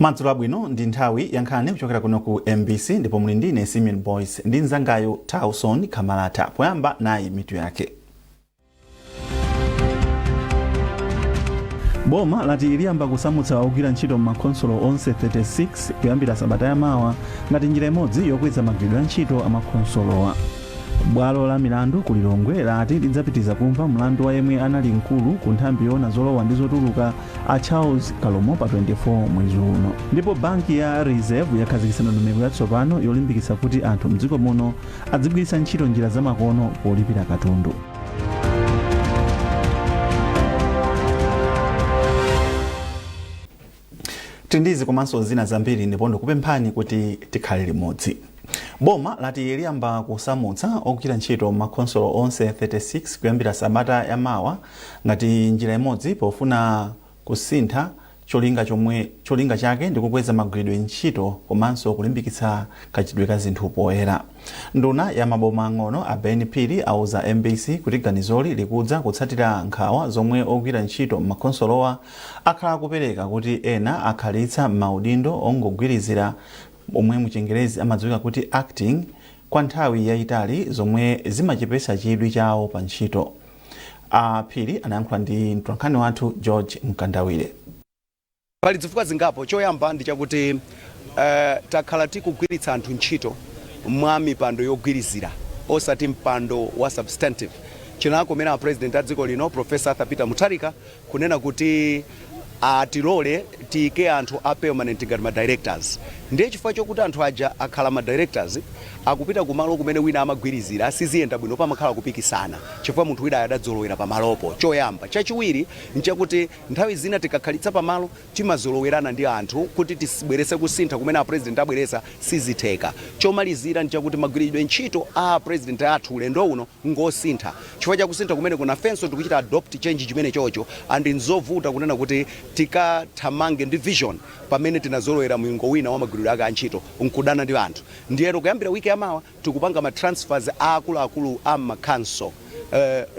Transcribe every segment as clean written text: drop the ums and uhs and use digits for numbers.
Madzulo abwino. Ndi nthawi ya nkhani kuchokera kuno ku MBC, ndipo muli ndine Simeon Boyce ndi mzangayo Tauson Kamalata. Poyamba, nayi mitu yake. Boma lati liyamba kusamutsa ogwira ntchito m'makhonsolo onse 36 kuyambira sabata yamawa ngati njira imodzi yokweza magwiridwe a ntchito a makhonsolowa. Bwalo la milandu ku Lilongwe lati lidzapitiriza kumva mlandu wa yemwe anali mkulu ku nthambi yoona zolowa ndi zotuluka, a Charles Kalomo, pa 24 mwezi uno. Ndipo banki ya Reserve yakhazikitsa ndondomeko yatsopano yolimbikitsa kuti anthu mdziko muno adzigwiritsa ntchito njira zamakono polipira katundu. Tili ndi izi komanso zina zambiri, ndipo ndikupemphani kuti tikhale limodzi. Boma lati liyamba kusamutsa ogwira ntchito m'makhonsolo onse 36 kuyambira sabata yamawa ngati njira imodzi pofuna kusintha. Cholinga chomwe cholinga chake ndi kukweza magwiridwe ntchito komanso kulimbikitsa kachitidwe ka zinthu poyera. Nduna ya maboma ang'ono, a Ben Phiri, auza MBC kuti ganizoli likudza kutsatira nkhawa zomwe ogwira ntchito m'makhonsolowa akhala akupereka kuti ena akhalitsa m'maudindo ongogwirizira, omwe muchingerezi amadziwika kuti acting, kwa nthawi yayitali, zomwe zimachepetsa chidwi chawo pa ntchito. A Phiri anayankhula ndi mtolankhani wathu George Mkandawire. Pali zifukwa zingapo. Choyamba ndi chakuti takhala tikugwiritsa anthu ntchito mwa mipando yogwirizira, osati mpando wa substantive. Chinakomera a President a dziko lino, Professor Arthur Peter Mutharika, kunena kuti atilole tiyike anthu a permanent ngati ma directors. Ndiye chifukwa chokuti anthu aja akhala ma directors, akupita kumalo kumene wina amagwirizira, siziyenda bwino, pamakhala kupikisana chifukwa munthu wina adadzolowera pamalopo. Choyamba. Chachiwiri nchakuti nthawi zina tikakhalitsa pamalo timazolowerana ndi anthu. Kuti tibweretse kusintha kumene a President abweretsa, sizitheka. Chomalizira nchakuti magwiridwe ntchito a President athu ulendo uno ngosintha. Chifukwa chakusintha kumene kunafenso tikuchita adopt change chimene chocho, and nzovuta kunena kuti tikathamange ndi vision pamene tinazolowera mlingo wina wa magwiridwe ake a ntchito nkudana ndi anthu. Ndiyero kuyambira wiki yamawa tikupanga ma transfers a akuluakulu a makhanso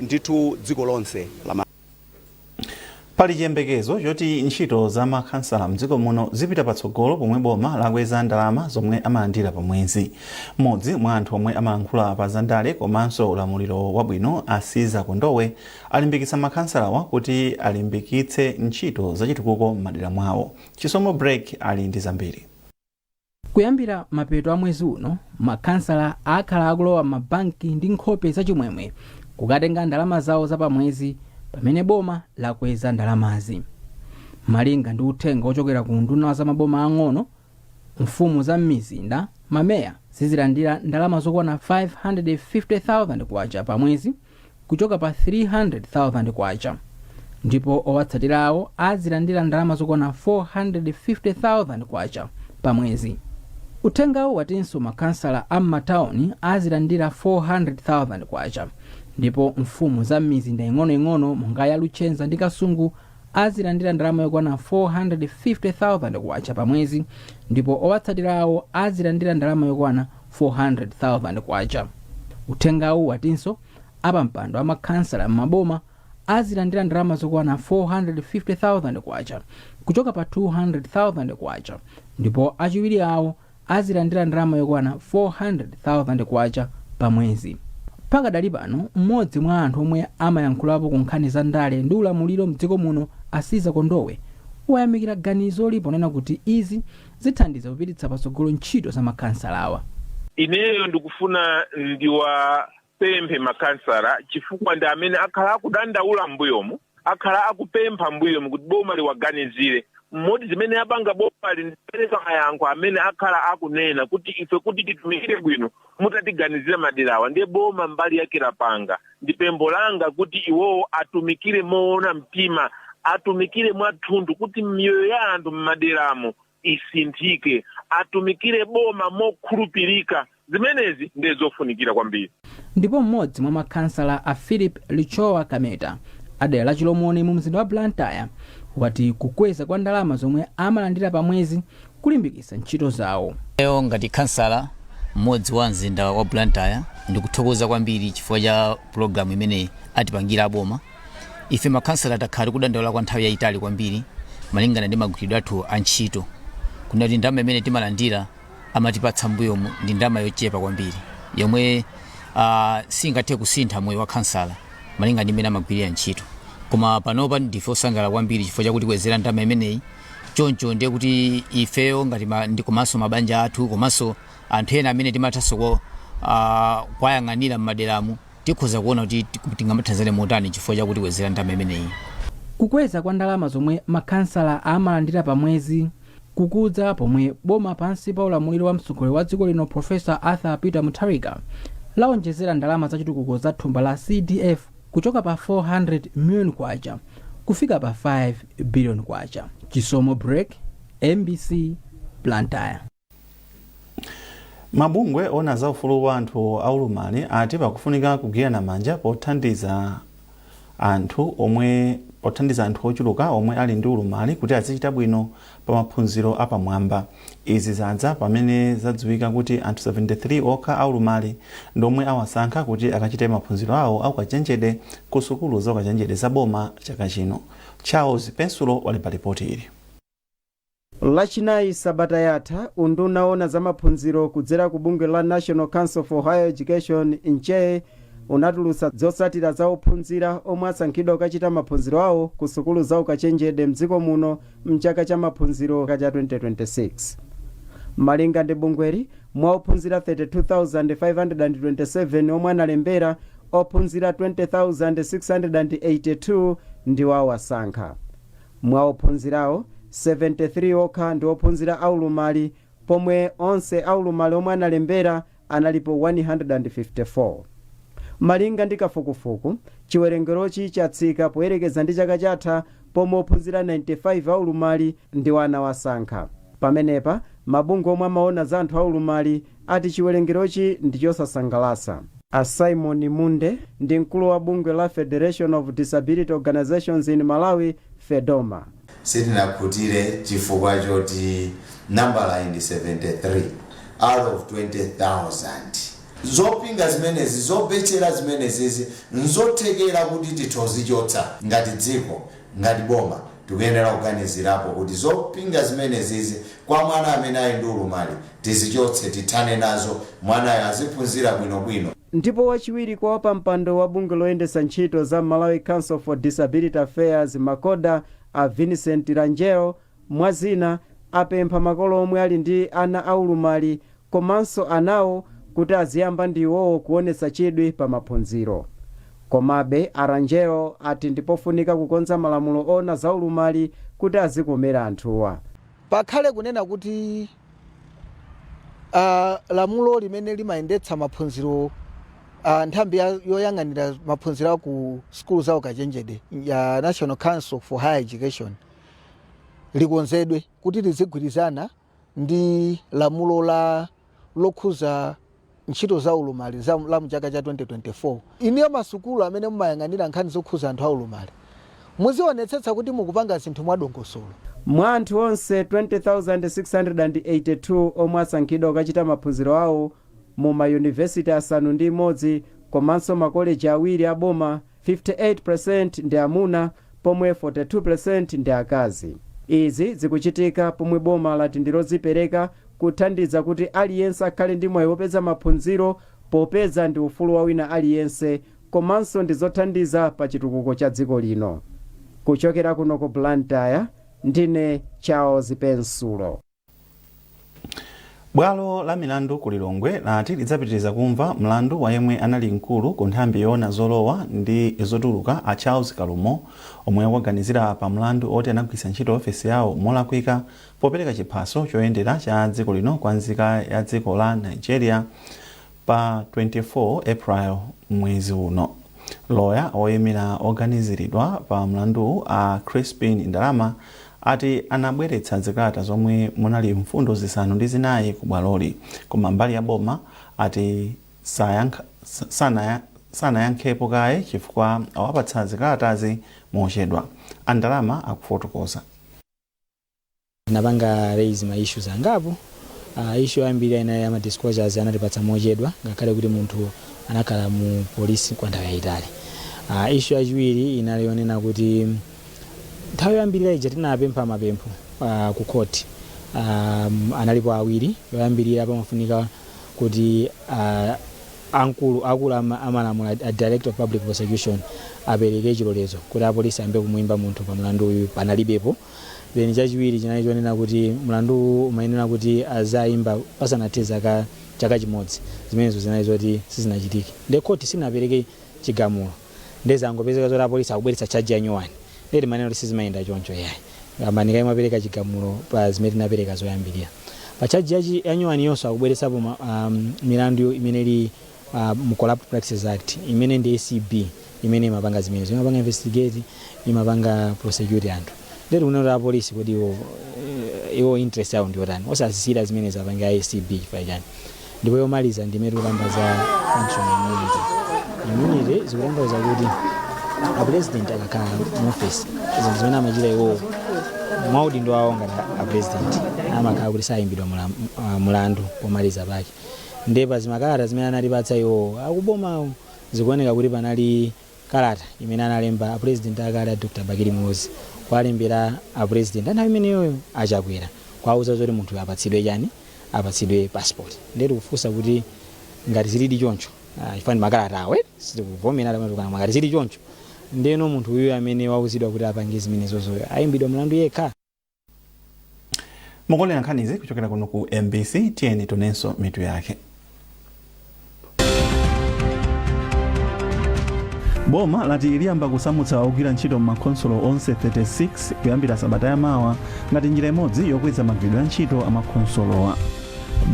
ndithu dziko lonse la Pali chiyembekezo choti ntchito za makhansala mdziko muno zipita patsogolo pomwe boma lakweza ndalama zomwe amalandira pa mwezi. Mmodzi mwa anthu omwe amalankhula pa zandale komanso ulamuliro wabwino, a Caesar Kondowe, alimbikitsa makhansalawa kuti alimbikitse ntchito zachitukuko m'madera mwawo. Chisomo Break ali ndi zambiri. Kuyambira mapeto a mwezi uno, makhansala akhala akulowa m'mabanki ndi nkhope zachimwemwe kukatenga ndalama zawo zapamwezi pamene boma lakweza ndalamazi. Malinga ndi uthenga ochokera ku unduna za maboma ang'ono, mfumu za m'mizinda, mameya, zizilandira ndalama zokwana 550,000 kwacha pa mwezi kuchoka pa 300,000 kwacha, ndipo owatsatira awo azilandira ndalama zokwana 450,000 kwacha pa mwezi. Uthengawu watinso makhansala a m'matawuni azilandira 400,000 kwacha, ndipo mfumu za m'mizinda ing'onoing'ono monga ya Luchenza ndi Kasungu azilandira ndalama yokwana 450,000 kwacha pa mwezi, ndipo owatsatira awo azilandira ndalama yokwana 400,000 kwacha. Uthengawu watinso apampando a makhansala m'maboma azilandira ndalama zokwana 450,000 kwacha kuchoka pa 200,000 kwacha, ndipo achiwiri awo azilandira ndalama yokwana 400,000 kwacha pa mwezi. Pakadali pano, mmodzi mwa anthu omwe amayankhulapo ku nkhani za ndale ndi ulamuliro mdziko muno, a Caesar Kondowe, wayamikira ganizoli ponena kuti izi zithandiza kupititsa patsogolo ntchito za makhansalawa. Ineyo ndikufuna ndiwapemphe makhansala, chifukwa ndi amene akhala akudandaula m'mbuyomu, akhala akupempha m'mbuyomu kuti boma liwaganizire. Mmoti zimene apanga boma lindipereka mayankho amene akhala akunena kuti ife kuti titumikire bwino mutatiganizira maderawa. Ndiye boma mbali yake lapanga. Ndi pempho langa kuti iwowo atumikire moona mtima, atumikire mwathunthu kuti miyoyo ya anthu m'maderamo isinthike, atumikire boma mokhulupirika. Zimenezi ndiye zofunikira kwambiri. Ndipo mmodzi mwa makhansala, a Philip Lichowa Kameta, adera la Chilomoni mu mzinda wa Blantyre, wati kukweza kwa ndalama zomwe amalandira pa mwezi kulimbikitsa ntchito zawo. Lero ngati khansala mmodzi wa mzinda wa Blantyre, ndikuthokoza kwambiri chifukwa cha pulogalamu imene atipangira aboma. Ife makhansala takhala tikudandaula kwa nthawi yayitali kwambiri malingana ndi magwiridwe athu a ntchito. Kuna kuti ndalama imene timalandira amatipatsa mbuyomu ndi ndalama yochepa kwambiri yomwe singathe kusintha moyo wa khansala malinga ndi imene amagwirira ntchito. Koma panopa ndife osangalala kwambiri chifukwa chakuti kwezera ndalama imeneyi. Choncho ndiye kuti ifeyo ngati ndi komanso mabanja athu komanso anthu ena amene timathanso kuwayang'anira m'maderamu, tikhoza kuona kuti tingamathandizane motani chifukwa chakuti kwezera ndalama imeneyi. Kukweza kwa ndalama zomwe makhansala amalandira pa mwezi kukudza pomwe boma pansi pa ulamuliro wa mtsogoleri wa dziko lino, Profesa Arthur Peter Mutharika, lawonjezera ndalama zachitukuko za thumba la CDF kuchoka pa 400 million kwacha kufika pa 5 billion kwacha. Chisomo Break, MBC, Blantyre. Mabungwe ona za ufulu wa anthu aulumali ati pakufunika kugwirana manja pothandiza anthu ochuluka omwe ali ndi ulumali kuti azichita bwino pa maphunziro apamwamba. Izi zadza pamene zadziwika kuti anthu 73 okha aulumali ndi omwe awasankha kuti akachite maphunziro awo aukachenjede ku sukulu za ukachenjede za boma chaka chino. Charles Pensulo walemba ripoti ili. Lachinayi sabata yatha, unduna ona za maphunziro kudzera ku bungwe la National Council for Higher Education, NCHE, unatulutsa zotsatira za ophunzira omwe asankhidwa kukachita maphunziro awo ku sukulu za ukachenjede mdziko muno mchaka cha maphunziro cha 2026. Malinga ndi bungweli, mwa ophunzira 32,527 omwe analembera, ophunzira 20,682 ndiwo awasankha. Mwa ophunzirawo, 73 okha ndi ophunzira aulumali, pomwe onse aulumali omwe analembera analipo 154. Malinga ndi kafukufuku, chiwerengerochi chatsika poyerekeza ndi chaka chatha, pomwe ophunzira 95 aulumali ndiwo anawasankha. Pamenepa mabungwe omwe amaona za anthu aulumali ati chiwerengerochi ndi chosasangalatsa. A Simon Munde ndi mkulu wa bungwe la Federation of Disability Organizations in Malawi, FEDOMA. Sitinakhutire chifukwa choti nambala ndi 73 out of 20,000. Zopinga zimenezi, zobetchera zimenezizi, nzothekera kuti tithozichotsa ngati dziko. Ngati boma tikuyenera kuganizirapo kuti zopinga zimenezizi kwa mwana amene ali ndi ulumali tizichotse, tithane nazo, mwanayo aziphunzira bwinobwino. Ndipo wachiwiri kwa wapampando wa bungwe loyendetsa ntchito za Malawi Council for Disability Affairs, MACODA, a Vincent Rangel, mwazina apempha makolo omwe ali ndi ana aulumali komanso anawo kuti aziyamba ndi iwowo kuonetsa chidwi pa maphunziro. Komabe a Rangel ati ndipofunika kukonza malamulo ona za ulumali kuti azikomera anthuwa. Pakhale kunena kuti lamulo limene limayendetsa maphunziro, nthambi yoyang'anira maphunziro ku sukulu za ukachenjede ya National Council for Higher Education likonzedwe kuti lizigwirizana ndi lamulo la lokhuza ntchito za ulumali la mchaka cha 2024. Iniyo masukulu amene mumayang'anira nkhani zokhuza anthu aulumali, muzionetsetsa kuti mukupanga zinthu mwadongosolo. Mwa anthu onse 20,682 omwe asankhidwa kukachita maphunziro awo mu mayunivesiti 6 komanso makoleji awiri aboma, 58% ndi amuna pomwe 42% ndi akazi. Izi zikuchitika pomwe boma lati ndilodzipereka kuthandiza kuti aliyense akhale ndi mwayi wopeza maphunziro, popeza ndi ufulu wa wina aliyense komanso ndi zothandiza pa chitukuko cha dziko lino. Kuchokera kuno ku Blantyre, ndine Charles Pensulo. Bwalo la milandu ku Lilongwe lati lidzapitiriza kumva mlandu wa yemwe anali mkulu ku nthambi yoona zolowa ndi zotuluka, a Charles Kalumo, omwe waganizira pa mlandu oti anagwiritsa ntchito ofesi yawo molakwika popereka chiphaso choyendera cha dziko lino kwa nzika ya dziko la Nigeria pa 24 April mwezi uno. Loya oyimira oganiziridwa pa mlandu, a Crispin Ndalama, ati anabweretsa zikalata zomwe munali mfundo 4 ku bwaloli, koma mbali ya boma ati sanayankhepo kaye chifukwa awapatsa zikalatazi mochedwa. Andalama akufotokoza. Tinapanga raise ma issues angapo. Issue yambiri ina ya ma disclosures anatipatsa mochedwa, ngakhale kuti munthu anakhala mu polisi kwa nthawi yayitali. Issue yachiwiri inali yonena kuti nthawi yoyambirira ija tinapempha mapempho ku court. Analipo awiri. Yoyambirira, pamafunika kuti ankulu akulu amalamula, a Director of Public Prosecution, apereke chilolezo kuti apolisi ayambe kumuyimba munthu pa mlandu uyu, panalibepo. Then chachiwiri chinali chonena kuti mlandu umayenera kuti azayimba pasanathe chaka chimodzi. Zimenezo zinali zoti sizinachitike, nde khoti sinapereke chigamulo, ndezangopezeka zoti apolisi akubweretsa charge ya new one. Ndeti maneno kuti sizimayenda choncho yayi, amanika imapereka chigamulo pa zimene tinapereka zoyambirira. Pa charge ya new one yonso akubweretsapo milandu imene ili mu Corrupt Practices Act, imene ndi ACB imene imapanga zimenezo, imapanga investigate, imapanga prosecute anthu. Ndeti kunena kuti apolisi kuti iwo interest yawo ndiyotani osasisira zimenezo apange ACB chifukwa chani? Ndipo yomaliza ndimene tikukamba za functional immunity. Immunity zikutanthauza kuti a president akakhala mu office, zinthu zimene amachita iwowo mwaudindo wawo ngati a president, amakhala kuti sayimbidwa mulandu pomaliza pake. Ndiye pa zimakalata zimene anatipatsa iwowo akubomawo, zikuoneka kuti panali kalata imene analemba a president akale a Dr Bakili Muluzi kuwalembera a president anthawi imeneyoyo Achakwera, kuwauza zoti munthu apatsidwe chani, apatsidwe passport. Ndiye tikufunsa kuti ngati zilidi choncho, chifukwa ndi makalata awo, sitikuvomera tamatukana, ngati zili choncho, ndeno munthu uyu amene wauzidwa kuti apange zimenezozoyo ayimbidwa mlandu yekha? Mukuonera nkhanizi kuchokera kuno ku MBC. Tiyeni tionenso mitu yake. Boma lati liyamba kusamutsa ogwira ntchito m'makhonsolo onse 36 kuyambira sabata yamawa ngati njira imodzi yokweza magwiridwe a ntchito a makhonsolowa.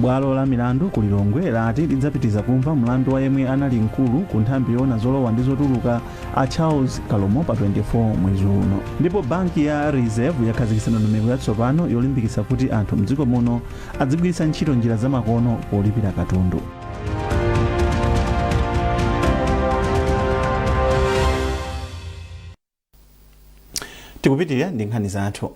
Bwalo la milandu ku Lilongwe lati lidzapitiza kumva mlandu wa yemwe anali mkulu ku nthambi yoona zolowa ndi zotuluka a Charles Kalomo pa 24 mwezi uno. Ndipo banki ya Reserve yakhazikitsa ndondomeko yatsopano yolimbikitsa kuti anthu mdziko muno adzigwiritsa ntchito njira zamakono polipira katundu. Tikupitirira ndi nkhani zathu.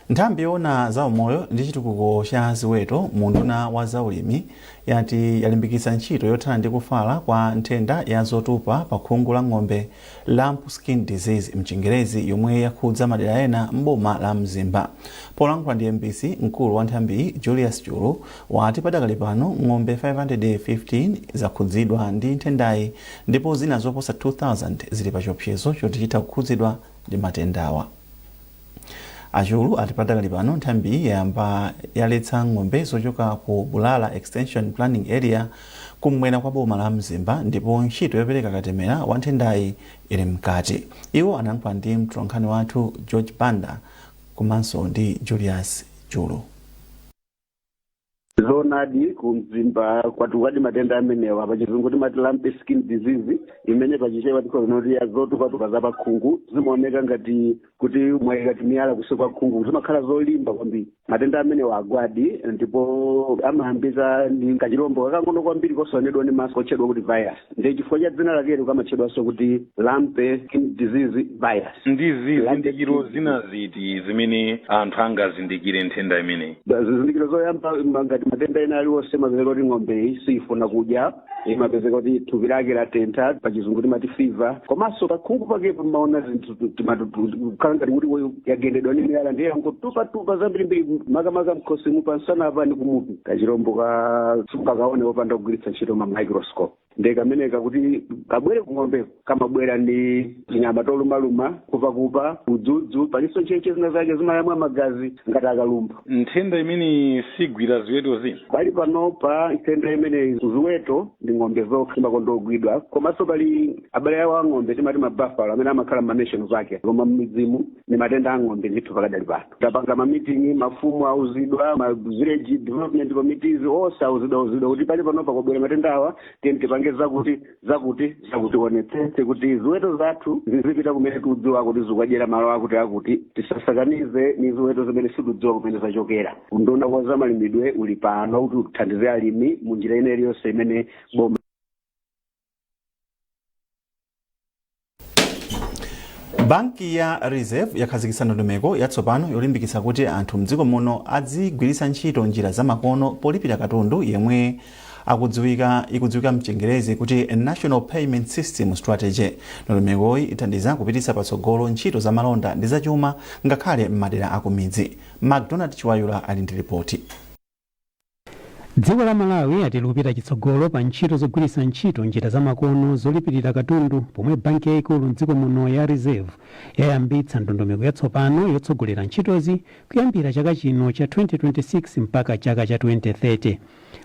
Nthambi yoona za umoyo ndi chitukuko cha ziweto mu unduna wa zaulimi yati yalimbikitsa ntchito yothana ndi kufala kwa nthenda ya zotupa pa khungu la ng'ombe, lump skin disease mchingerezi, yomwe yakhudza madera ena m'boma la Mzimba. Polankhula ndi MBC, mkulu wa nthambiyi Julius Chulu wati padakali pano ng'ombe 515 zakhudzidwa ndi nthendayi ndipo zina zoposa 2000 zili pa chiopsezo choti chitha kukhudzidwa ndi matendawa. Achulu ati padakali pano nthambiyi yayamba yaletsa ng'ombe zochoka ku Bulala Extension Planning Area kumwera kwa boma la Mzimba ndipo ntchito yopereka katemera wa nthendayi ili mkati. Iwo anayankhula ndi mtolankhani wathu George Banda komanso ndi Julius Chulu. Zoonadi, ku Mzimba kwatulukadi matenda amenewa, pachizungu timati lumpy skin disease, imene pachichewa tikhoza kuti ya zotupatupa za pakhungu. Zimaoneka ngati kuti mwayika timiyala kusi kwa khungu, zimakhala zolimba kwambiri. Matenda amenewa agwadi ndipo amayambika ndi kachilombo kakang'ono kwambiri kosaonedwa ndi maso kotchedwa kuti virus. Ndi chifukwa cha dzina lakelo kamatchedwanso kuti lumpy skin disease virus. Ndi zizindikiro zina ziti zimene anthu angazindikire nthenda imeneyi? Zizindikiro zoyamba, ngati matenda ena aliwonse, imapezeka kuti ng'ombe siyifuna kudya, imapezeka kuti thupi lake latentha, pachizungu timati fever, komanso pakhungu pakepo maona zinthu kukhala ngati kuti yagendedwa ndi miyala, ndiye yangotupatupa zambirimbiri, makamaka mkhosimu, pansana ndi kumutu. Kachilombo ka sungakaone wopanda kugwiritsa ntchito ma microscope. Ndi kameneka kuti kabwere kung'ombeko kamabwera ndi tinyama tolumaluma, kupakupa, udzudzu, palinso ntchentche zina zake zimayamwa magazi ngati akalumba. Nthenda imeneyi sigwira ziweto zina? Pali panopa nthenda imeneyi ziweto ndi ng'ombe zokha zimakondogwidwa, komanso pali abale awo a ng'ombe timati ma buffalo amene amakhala ma national park, koma m'midzimu ni matenda a ng'ombe ndithu. Pakadali pano tapanga ma meeting, mafumu auzidwa, ma village development committees onse auzidwa kuti pali panopa kwabwera matenda awa, tiyeni tipange zakuti, zakuti, zakuti, onetsetse kuti ziweto zathu zizipita kumene tikudziwa kuti zikukadyera, malo akuti akuti, tisasakanize ni ziweto zimene sitikudziwa kumene zachokera. Unduna wa zamalimidwe uli pano kuti uthandize alimi mu njira ina iliyonse imene boma. Banki ya Reserve yakhazikitsa ndondomeko yatsopano yolimbikitsa kuti anthu mdziko muno adzigwiritsa ntchito njira zamakono polipira katundu yemwe Akudziwika ikudziwika mchingerezi kuti National Payment System Strategy. Ndondomekoyi ithandiza kupititsa patsogolo ntchito za malonda ndi zachuma ngakhale m'madera akumidzi. MacDonald Chiwayula ali ndi ripoti. Dziko la Malawi ati likupita chitsogolo pa ntchito zogwiritsa ntchito njira zamakono zolipirira katundu, pomwe banki yayikulu mdziko muno ya Reserve yayambitsa ndondomeko yatsopano yotsogolera ntchitozi kuyambira chaka chino cha 2026 mpaka chaka cha 2030.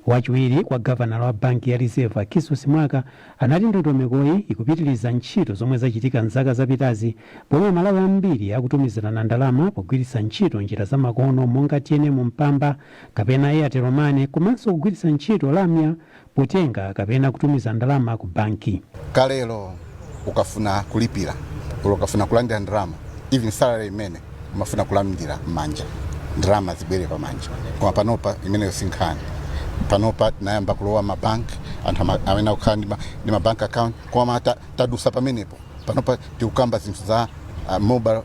Wachiwiri kwa gavanala wa banki ya Reserve, Akiso Simwaka, anati ndondomekoyi ikupitiriza ntchito zomwe zachitika mzaka zapitazi, pomwe Malawi ambiri akutumizirana ndalama pogwiritsa ntchito njira zamakono monga TNM Mpamba kapena Airtel Money, komanso kugwiritsa ntchito lamya potenga kapena kutumiza ndalama ku banki. Kalelo ukafuna kulipira olo ukafuna kulandira ndalama, even salary imene umafuna kulandira m'manja, ndalama zibwere pamanja, koma panopa imeneyo si nkhani. Panopa tinayamba kulowa mabank, anthu amene akukhala ndi ma bank account, koma tadusa pamenepo. Panopa tikukamba zinthu za mobile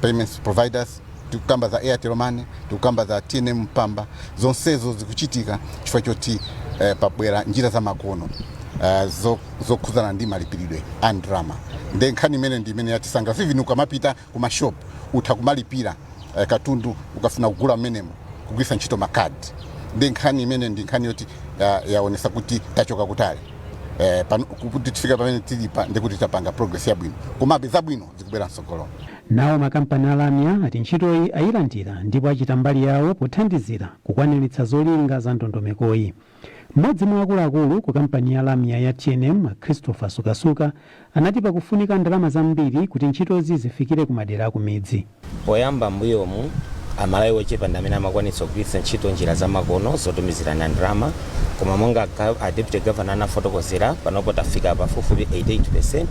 payments providers, tikukamba za Airtel Money, tikukamba za TNM Mpamba. Zonsezo zikuchitika chifukwa choti pabwera njira za makono zokhuzana ndi malipiridwe a ndalama. Nde nkhani imene ndi imene yatisangalatsa. Even ukamapita ku mashop, utha kumalipira katundu ukafuna kugula mmenemo kugwiritsa ntchito makadi. Ndi nkhani imene ndi nkhani yoti yaonesa kuti tachoka kutali kuti tifika pamene tilipa, ndikuti tapanga progress yabwino, komabe zabwino zikubwera mtsogolo. Nawo makampani a lamya ati ntchitoyi ayilandira ndipo achita mbali yawo pothandizira kukwaniritsa zolinga za ndondomekoyi. Mmodzi mwa akuluakulu ku kampani ya lamya ya TNM, Christopher Sukasuka, anati pakufunika ndalama zambiri kuti ntchitozi zifikire ku madera akumidzi. Poyamba mbuyomu, Amalawi ochepa ndi amene amakwanitsa kugwiritsa ntchito njira zamakono zotumizirana ndalama, koma monga a deputy governor anafotokozera, panopo tafika pafupifupi 88,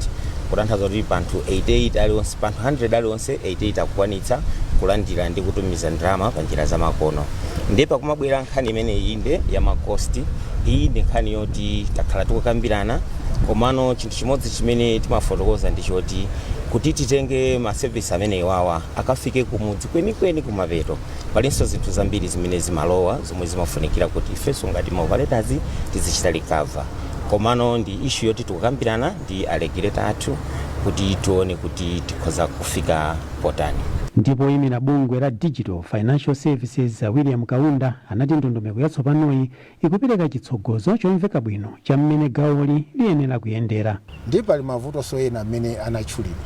kutanthauza kuti panthu 88 aliwonse, panthu 100 aliwonse, 88 akukwanitsa kulandira ndi kutumiza ndalama pa njira zamakono. Ndiye pakumabwera nkhani imeneyi inde ya ma cost. Iyi ndi nkhani yoti takhala tikukambirana, komano chinthu chimodzi chimene timafotokoza ndi choti kuti titenge ma service amene iwawa akafike kumudzi kwenikweni kumapeto, palinso zinthu zambiri zimene zimalowa zomwe zimafunikira kuti ifenso ngati ma operators tizichita recover. Komano ndi issue yoti tikukambirana ndi a regulator athu kuti tione kuti tikhoza kufika potani. Ndipo oyimira bungwe la Digital Financial Services, William Kaunda, anati ndondomeko yatsopanoyi ikupereka chitsogozo chomveka bwino cha mmene gawoli liyenera kuyendera. Ndiye pali mavutonso ena amene anatchulidwa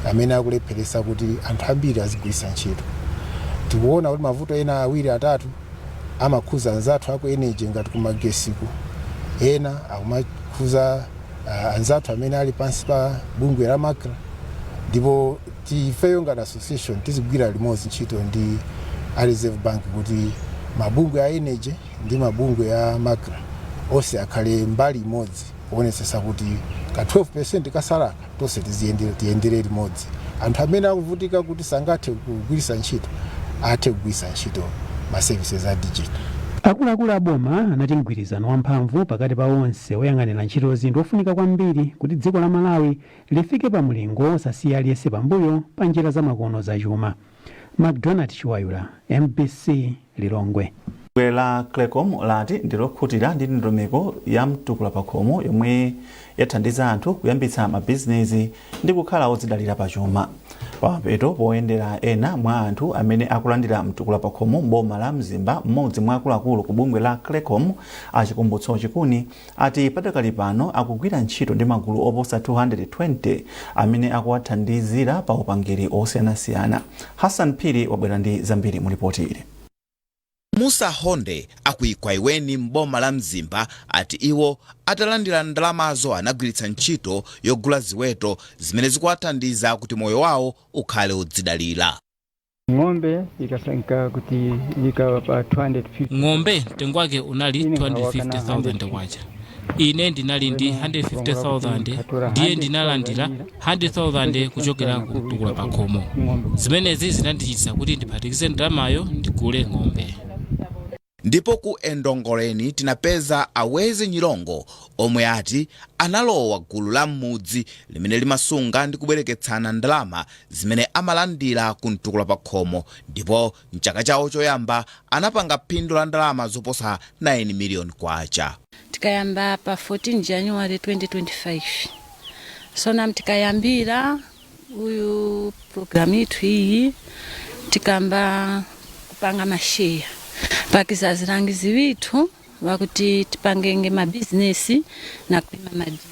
amene akulepheresa kuti anthu ambiri azigwiritsa ntchito. Tikuona kuti mavuto ena awiri atatu amakhuza anzathu aku energy ngati kumagesiku, ena akumakhuza anzathu amene ali pansi pa bungwe la MACRA. Ndipo tifeyo ngati association tizigwira limodzi ntchito ndi a Reserve Bank kuti mabungwe a energy ndi mabungwe a MACRA onse akhale mbali imodzi kuonetsetsa kuti ka 12 kasalaka tonse tiyendere limodzi. Anthu amene akuvutika kuti sangathe kugwiritsa ntchito athe kugwiritsa ntchito ma services a digital. Akuluakulu a boma anati mgwirizano wamphamvu pakati pa onse oyang'anira ntchitozi ndi ofunika kwambiri kuti dziko la Malawi lifike pa mlingo osasiya aliyense pambuyo pa njira zamakono zachuma. MacDonald Chiwayula, MBC, Lilongwe. Bungwe la Creccom lati ndilokhutira ndi ndondomeko ya mtukula pakhomo yomwe yathandiza anthu kuyambitsa mabizinesi ndi kukhala odzidalira pachuma. Pamapeto poyendera ena mwa anthu amene akulandira mtukula pakhomo m'boma la Mzimba, mmodzi mwa akuluakulu ku bungwe la Creccom, Achikumbutso Chikuni, ati padakali pano akugwira ntchito ndi magulu oposa 220 amene akuwathandizira pa upangiri osiyanasiyana. Hassan Phiri wabwera ndi zambiri mu ripoti ili. Musa Honde akuikwaiweni m'boma la Mzimba ati iwo atalandira ndalamazo anagwiritsa ntchito yogula ziweto zimene zikuwathandiza kuti moyo wawo ukhale udzidalira. Ng'ombe ikasanka kuti ika pa 250. Ng'ombe mtengo wake unali 250,000 kwacha. Ine ndinali ndi 150,000, ndiye ndinalandira 100,000 kuchokera ku mtukula pakhomo. Zimenezi zinandichititsa kuti ndiphatikize ndalamayo ndigule ng'ombe. Ndipo ku Endongoleni tinapeza Awezi Nyilongo omwe ati analowa gulu la m'mudzi limene limasunga ndi kubwereketsana ndalama zimene amalandira ku Mtukula Pakhomo, ndipo mchaka chawo choyamba anapanga phindu la ndalama zoposa 9 miliyoni kwacha. Tikayamba pa 14 January 2025, sona tikayambira uyu programu ithu iyi, tikamba kupanga masheya pakiza azilangizi withu wakuti tipangenge mabizinesi na kulima madimba.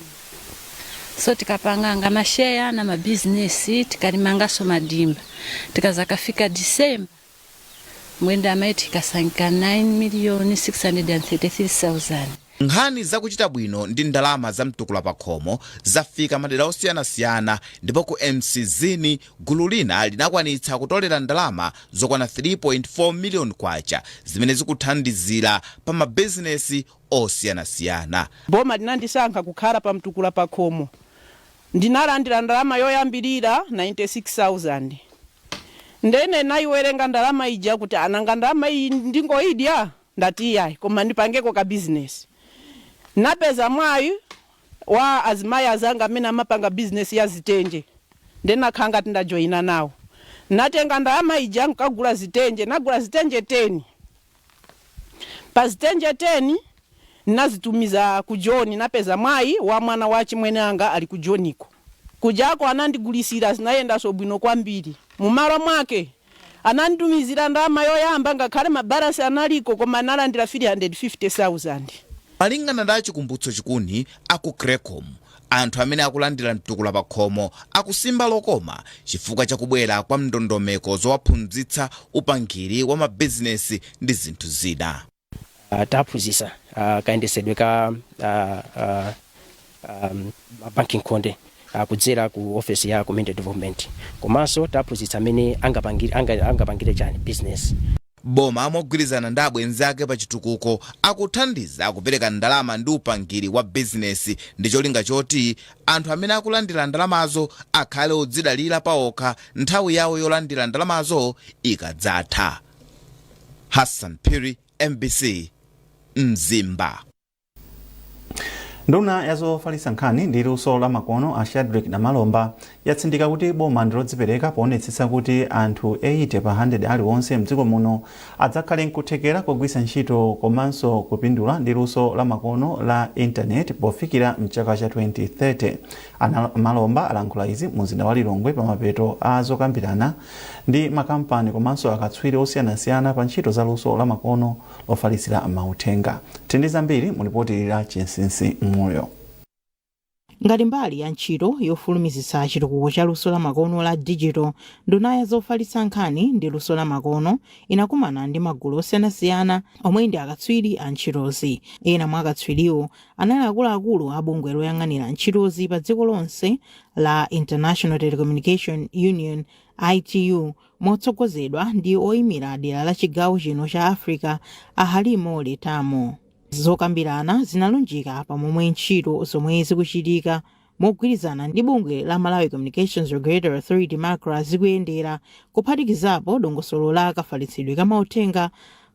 So tikapanganga masheya na mabizinesi, tikalimangaso madimba, tikazakafika Disemba mwenda amaiti ikasankika 9 miliyoni 633,000. Nkhani zakuchita bwino ndi ndalama za Mtukula Pakhomo zafika madera osiyanasiyana, ndipo ku Mcizini gulu lina linakwanitsa kutolera ndalama zokwana 3.4 miliyoni kwacha zimene zikuthandizira pa mabizinesi osiyanasiyana. Boma linandisankha kukhala pa Mtukula Pakhomo. Ndinalandira ndalama yoyambirira 96,000. Ndene nayiwerenga ndalama ija kuti ananga ndalama iyi ndingoidya, ndati iyayi, koma ndipangeko ka bizinesi. Napeza mwayi wa azimayi azanga amene amapanga bizinesi ya zitenje, ndenakhala ngati ndajoyina nawo. Natenga ndalama ija nkagula zitenje, nagula zitenje 10. Pa zitenje 10 nazitumiza ku Joni. Napeza mwayi wa mwana wa chimwene anga ali ku Joniko. Kujako anandigulisira, zinayendaso bwino kwambiri. Mumalo mwake ananditumizira ndalama yoyamba, ngakhale mabalasi analiko, koma analandira 350,000. Malingana ndi Chikumbutso Chikuni aku Crecom, anthu amene akulandira Mtukula Pakhomo akusimba lokoma chifukwa chakubwera kwa ndondomeko zowaphunzitsa upangiri wa mabizinesi ndi zinthu zina. Taphunzitsa kayendesedwe ka banking khonde kudzera ku office ya community development, komanso taphunzitsa amene angapangire chani business. Boma mogwirizana ndi abwenzi ake pa chitukuko akuthandiza kupereka ndalama ndi upangiri wa bizinesi ndi cholinga choti anthu amene akulandira ndalamazo akhale odzidalira paokha nthawi yawo yolandira ndalamazo ikadzatha. Hassan Phiri, MBC, Mzimba. Nduna ya zofalitsa nkhani ndi luso la makono a Shadrick Namalomba yatsindika kuti boma ndilodzipereka poonetsetsa kuti anthu 80 pa 100 aliwonse mdziko muno adzakhale nkuthekera kugwiritsa ntchito komanso kupindula ndi luso la makono la intaneti pofikira mchaka cha 2030. Namalomba alankhula izi mu mzinda wa Lilongwe pamapeto a zokambirana ndi makampani komanso akatswiri osiyanasiyana pa ntchito za luso la makono lofalitsira mauthenga. Tindi zambiri mu lipoti la Chinsinsi Moyo. Ngati mbali ya ntchito yofulumizitsa chitukuko cha luso la makono la digital, nduna ya zofalitsa nkhani ndi luso la makono inakumana ndi magulu osiyanasiyana omwe ndi akatswiri a ntchitozi. Ena mwa akatswiriwo anali akuluakulu a bungwe loyang'anira ntchitozi pa dziko lonse la International Telecommunication Union, ITU, motsogozedwa ndi oyimira dera la chigawo chino cha Africa a Halimo Letamo. Zokambirana zinalunjika pamomwe ntchito zomwe zikuchitika mogwirizana ndi bungwe la Malawi Communications Regulatory Authority, MACRA, zikuyendera, kuphatikizapo dongosolo la kafalitsidwe ka mauthenga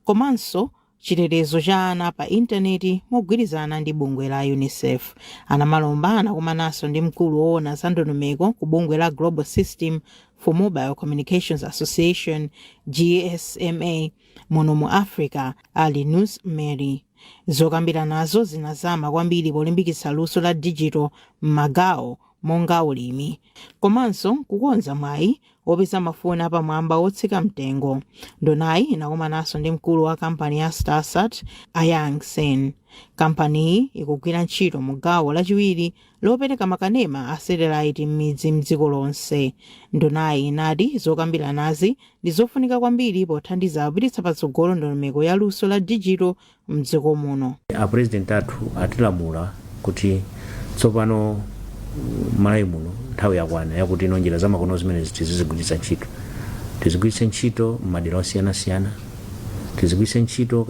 komanso chitetezo cha ana pa intaneti mogwirizana ndi bungwe la UNICEF. Anamalomba anakumananso ndi mkulu woona za ndondomeko ku bungwe la Global System for Mobile Communications Association, GSMA, muno mu Africa, Ali Nus Mary. Zokambiranazo zinazama kwambiri polimbikitsa luso la digital m'magawo monga ulimi komanso kukonza mwayi wopeza mafoni apamwamba otsika mtengo. Ndunayi inakumananso ndi mkulu wa kampani ya Starsat, Ayang Sen. Kampaniyi ikugwira ntchito mu gawo lachiwiri lopereka makanema a satellite m'midzi mdziko lonse. Ndunayi inati zokambiranazi ndi zofunika kwambiri pothandiza kupititsa patsogolo ndondomeko ya luso la digital mdziko muno. A president athu atilamula kuti tsopano Malawi muno nthawi yakwana yakuti ino njira zamakono zimene tizizigwiritsa ntchito, tizigwiritse ntchito m'madera osiyanasiyana, tizigwiritse ntchito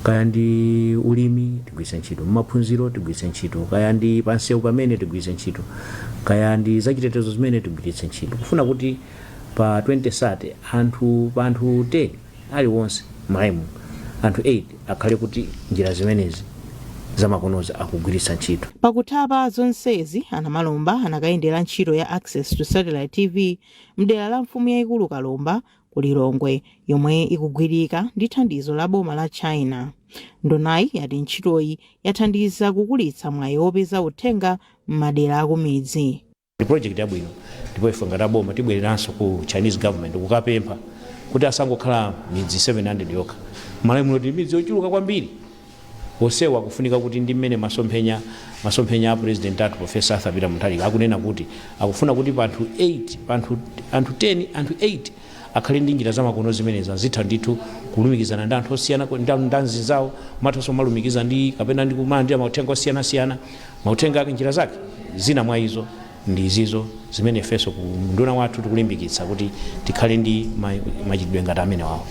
kaya ndi ulimi, tigwiritse ntchito m'maphunziro, tigwiritse ntchito kaya ndi pansewu pamene, tigwiritse ntchito kaya ndi zachitetezo zimene, tigwiritse ntchito kufuna kuti pa 2030 anthu pa anthu 10 aliwonse Malawi, anthu 8 akhale kuti njira zimenezi zamakonozi akugwiritsa ntchito. Pakutha zonsezi, a Namalomba anakayendera ntchito ya Access to Satellite TV mdera la mfumu yayikulu Kalomba ku Lilongwe, yomwe ikugwirika ndi thandizo la boma la China. Ndunayi yati ntchitoyi yathandiza kukulitsa mwayi wopeza uthenga m'madera akumidzi. Ndi project yabwino, ndipo ife ngati aboma tibwereranso ku Chinese government kukapempha kuti asangokhala midzi 700 yokha. Malawi muno tili midzi yochuluka kwambiri, onsewa akufunika kuti ndi mmene masomphenya a president athu Professor Arthur Peter Mutharika akunena kuti akufuna kuti pa anthu 8, pa anthu 10, anthu 8 akhale ndi njira zamakono zimenezi, azitha ndithu kulumikizana ndi anthu osiyana ndi anzinzawo, mathanso kumalumikiza ndi kapena ndi kumalandira mauthenga osiyanasiyana. Mauthenga ake, njira zake zina mwa izo ndi izizo zimene ifenso ku nduna wathu tikulimbikitsa kuti tikhale ndi machitidwe ngati amene wawo.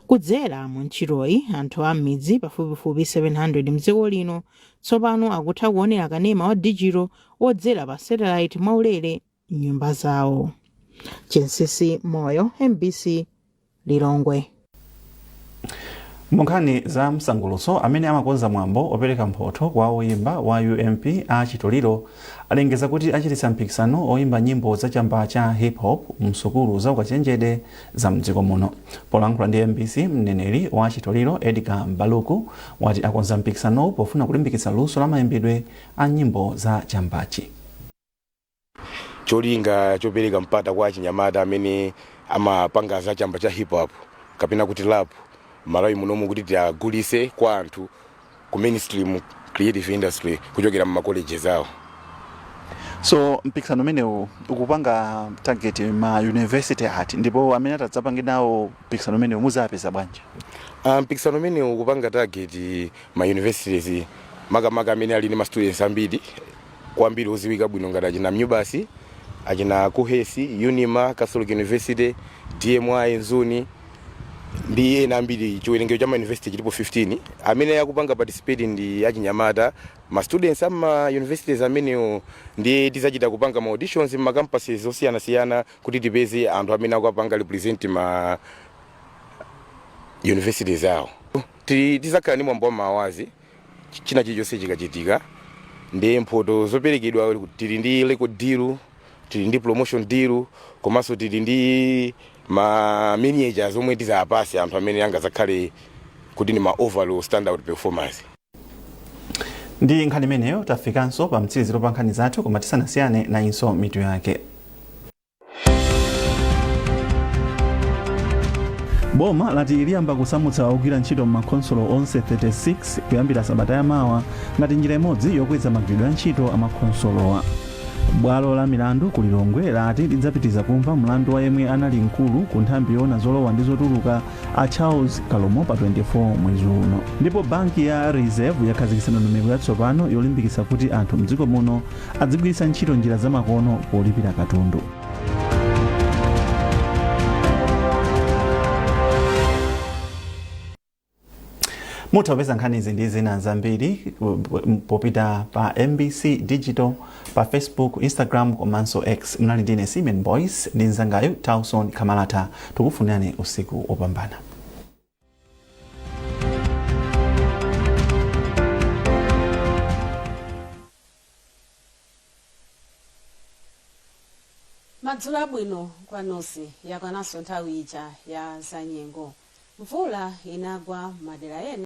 Kudzera mu ntchitoyi, anthu a m'midzi pafupifupi 700 mdziko lino tsopano akutha kuonera kanema wa digital wodzera pa satellite mwaulere m'nyumba zawo. Chinsisi Moyo, MBC, Lilongwe. Munkhani za msangulutso, amene amakonza mwambo opereka mphotho kwa oyimba wa UMP a Chitoliro alengeza kuti achititsa mpikisano oyimba nyimbo za chamba cha hip hop msukulu za ukachenjede za mdziko muno. Polankhula ndi MBC, mneneri wa Chitoliro Edgar Mbaluku wati akonza mpikisanowu pofuna kulimbikitsa luso la mayimbidwe a nyimbo za chambachi. Cholinga chopereka mpata kwa achinyamata amene amapanga za chamba cha hip hop kapena kuti rap Malawi munomu kuti tiagulise kwa anthu ku mainstream creative industry kuchokera mu colleges awo. So mpikisano umenewu ukupanga target ma university ati, ndipo amene atadzapange nawo mpikisano umenewu muzapeza bwanji? Mpikisano umenewu ukupanga target ma universities, makamaka amene ali ndi ma students ambiri kwambiri oziwika bwino ngati achina MUBAS, achina KUHeS, UNIMA, Catholic University, DMI, Mzuni ndi ena ambiri. Chiwerengero cha ma university chilipo 15. Amene akupanga participate ndi achinyamata, ma students ama universities amenewo, ndiye tizachita kupanga ma auditions ma campuses osiyanasiyana kuti tipeze anthu amene akupanga represent ma universities awo. Tizakhala ndi mwambo wa ma awards china chilichonse chikachitika, ndi mphoto zoperekedwa tili ndi record deal, tili ndi promotion deal, komanso tili ndi ma miniatures omwe tizapase anthu amene angazakhale kuti ndi ma overall standout performance. Ndi nkhani imeneyo tafikanso pa mtsiriziro pa nkhani zathu, koma tisanasiyane, nayinso mitu yake. Boma lati liyamba kusamutsa ogwira ntchito m'makhonsolo onse 36 kuyambira sabata yamawa ngati njira imodzi yokweza magwiridwe a ntchito a makhonsolowa. Bwalo la milandu ku Lilongwe lati lidzapitiriza kumva mlandu wa yemwe anali mkulu ku nthambi yoona zolowa ndi zotuluka a Charles Kalomo pa 24 mwezi uno. Ndipo banki ya Reserve yakhazikitsa ndondomeko yatsopano yolimbikitsa kuti anthu mdziko muno adzigwiritsa ntchito njira zamakono polipira katundu. Mutha kupeza nkhani izi ndi zina zambiri popita pa MBC Digital pa Facebook, Instagram komanso X. Mnali ndine Simon Boyce ndi mzangayu Tauson Kamalata. Tikufunirani usiku wopambana. Madzulo abwino kwa nonse. Yakwananso nthawi ija ya zanyengo. Mvula inagwa madera ena.